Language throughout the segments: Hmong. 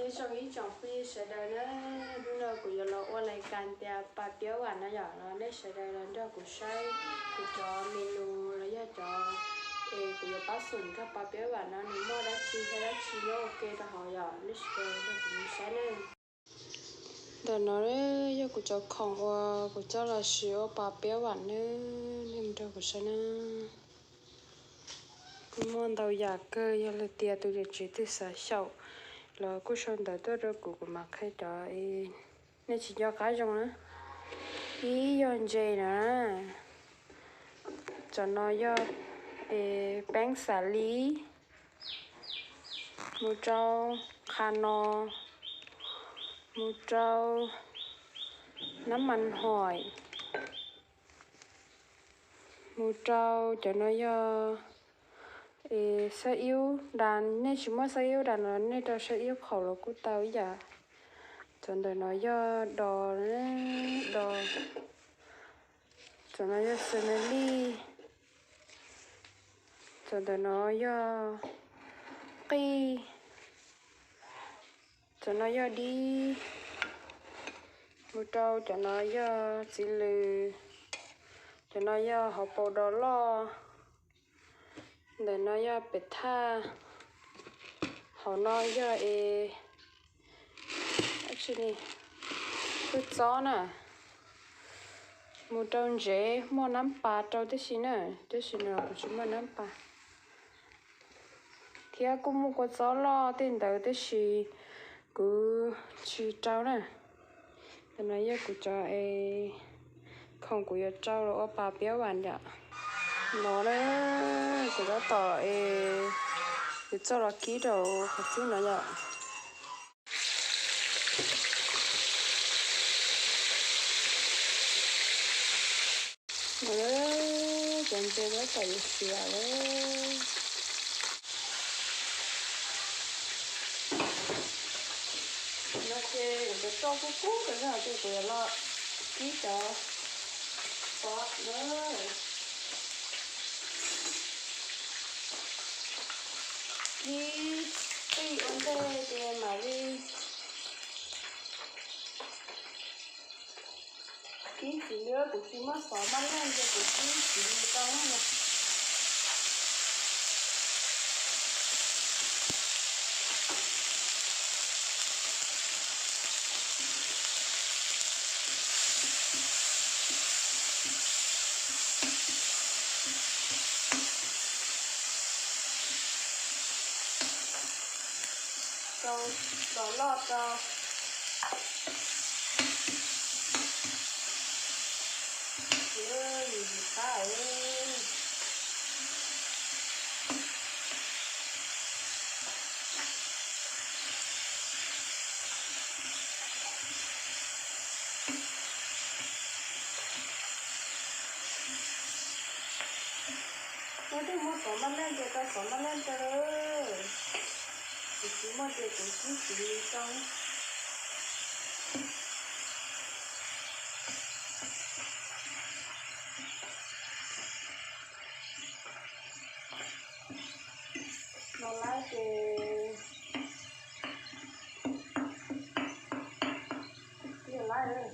Nyob zoo ib tsoom phooj ywg sawv daws na, hnub no kuv yuav los ua lais kas tias pas piab vam no yom, los nej sawv daws los nrog kuv saib kuv cov menu los yog cov es kuv yuav pab xum nrog pas piab vam no nws muaj dab tsi thiab dab tsi nyob ua ke rau hauv yom, nej sawv daws nrog kuv mus saib na. Ntawm no yog kuv cov khoom uas kuv coj los siv ua pas piab vam na, nej mus nrog kuv saib na. Kuj muaj ntau yam kawg, yog tias tus niam tsev twg xav xyaum los kuj sau ntawv tuaj rau kuv, kuv mam qhia cov nej tsis nco qab zoo na. Ib yog ntses na, cov no yog peeb xav li, mus rau qha no, mus rau nab mas hoim, mus rau cov no yog xab ib das, nej tsis muaj xab ib das no nej rau xab ib qhaum los kuj tau ib yam. Cov ntawm no yog dos, dos, cov no yog xav na li, cov ntawm no yog qij, cov no yog dib, mus rau cov no yog txiv lws, cov no yog hauv paus dos loj, ntawm no yog pem thaj, hauv no yog es tsi, kua txob na, mus rau ntsev muaj nab pas rau tib si na, tab sis no kuv tsis muaj nab pas. Thiab kuj muaj kua txob loj tej ntawd tab sis kuv tsis rau na. Ntawm no yog kuv cov es khoom kuv yuav rau los ua pas piab vam yom. No na, kuv tab tom es kuv txoj los kib rau qhov txub no yom. No, cov ntses tab tom yuav siav lawm. No ces kuv cov roj kub kub rau zog ces kuv yuav los kib cov xov na. Kib qij ua ntej ces mam li kib txiv lws, kuv tsis muaj xov maj leej ces kuv kib txiv lws tau na. Rau dos loj rau. Yus qab. Muaj tej muaj xov maj leej ces tau xov maj leej rau. Kuv tsis muaj ces kuv kib txiv lws tau. No lawm ces, yog lawm,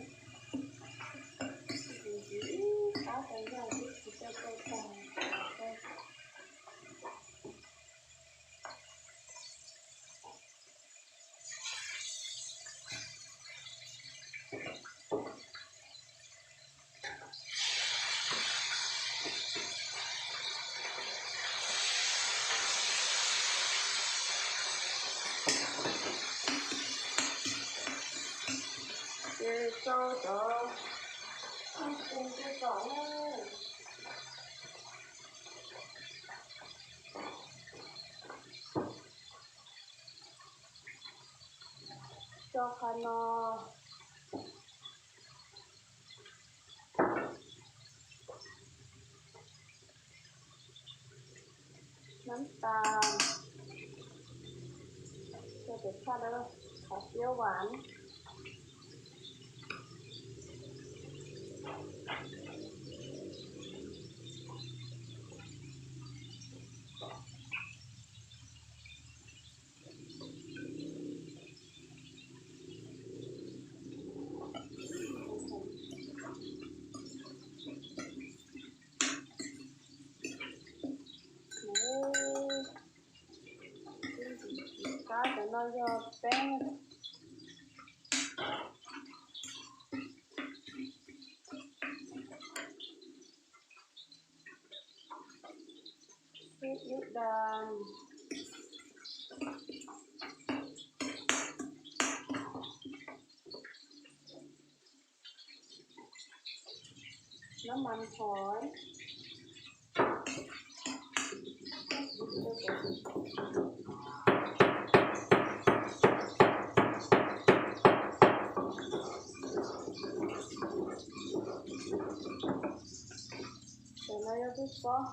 ib qab tau yog tib tsis tau tau tag. Ces rau cov ub pus tej tom na. Rau qhov no. Nab tas, rau pem thaj lawm, qhov piab vam. No yog peb ib da, nab mas hov. Cov no yog tus pob.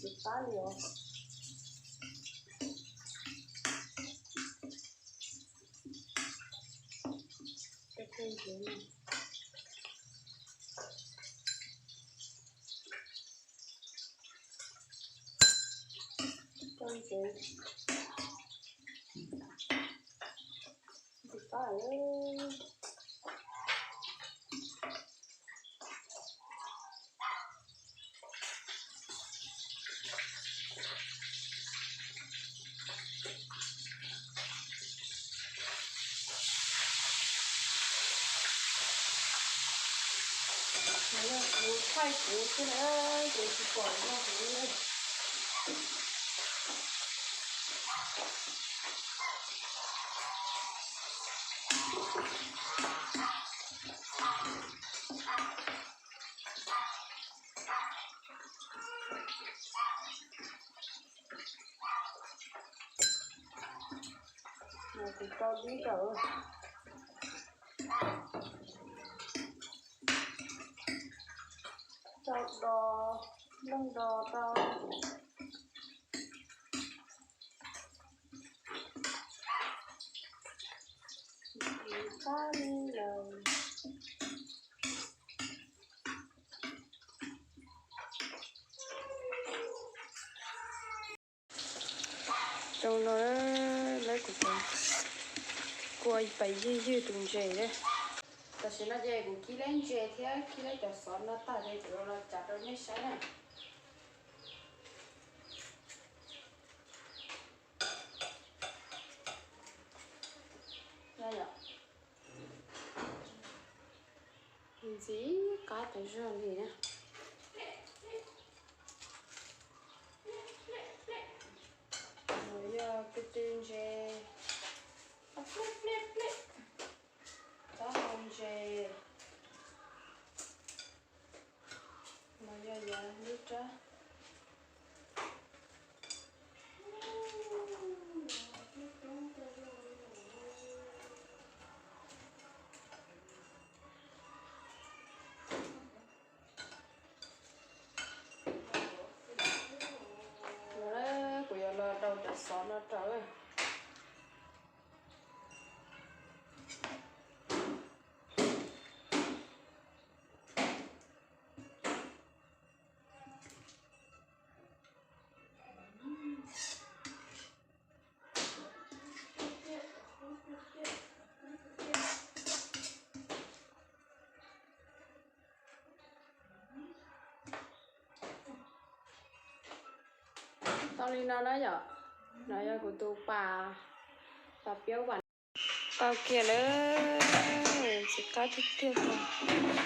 Tsis qab li os. Rau ntsev. Ntsis qab lawm. Nws yog kuv thaij kuv xwb na, ces tsis pom noj kuv li. Kuv rau dib rau, rau do, leej do rau. Qab li lawm. Zoo no, lawv kuv kua pais ywg ywg tus ntses na. Tam sim no ces kuv kib leb ntses thiab kib leb cov xov no tag ces kuv los tsav rau nej saib na. Ntxim qab tas zog li na. Yog kwv tw ntses, taub hau ntses, no yog yav lub rab. Kuv yuav los rau cov xov no rau. Tau li no na yom. No yog kuv tus pas, pas piaub vas. Tau kiag lawm, ntxim qab tiag tiag os.